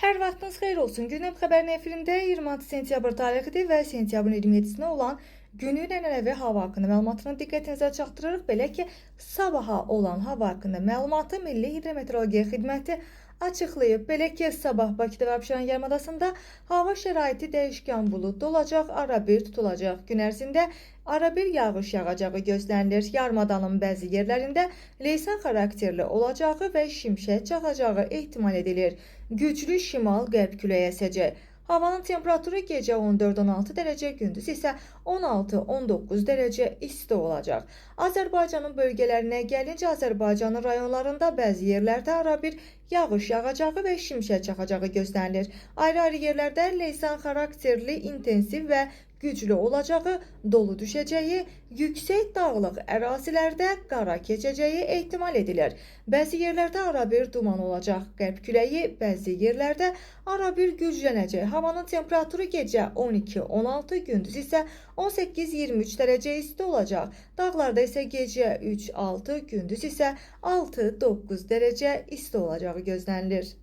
Hər vaxtınız xeyir olsun. Gündəm xəbərin efirində 26 sentyabr tarixidir və sentyabrın 27-sinə olan günün ənənəvi hava haqqında məlumatını diqqətinizə çatdırırıq. Belə ki, sabaha olan hava haqqında məlumatı Milli Hidrometeorologiya Xidməti açıqlayıb. Belə ki, sabah Bakıda və Abşeron yarımadasında hava şəraiti dəyişkən buludlu olacaq, arabir tutulacaq. Gün ərzində arabir yağış yağacağı gözlənilir. Yarımadanın bəzi yerlərində leysan xarakterli olacağı və şimşək çaxacağı ehtimal edilir. Güclü şimal-qərb küləyi əsəcək. Havanın temperaturu gecə 14-16 dərəcə, gündüz isə 16-19 dərəcə isti olacaq. Azərbaycanın bölgələrinə gəlincə, Azərbaycanın rayonlarında bəzi yerlərdə arabir yağış yağacağı və şimşək çaxacağı gözlənilir. Ayrı-ayrı yerlərdə leysan xarakterli intensiv və güclü olacağı, dolu düşəcəyi, yüksək dağlıq ərazilərdə qara keçəcəyi ehtimal edilir. Bəzi yerlərdə arabir duman olacaq. Qərb küləyi bəzi yerlərdə arabir güclənəcək. Havanın temperaturu gecə 12-16, gündüz isə 18-23 dərəcə isti olacaq. Dağlarda isə gecə 3-6, gündüz isə 6-9 dərəcə isti olacağı gözlənilir.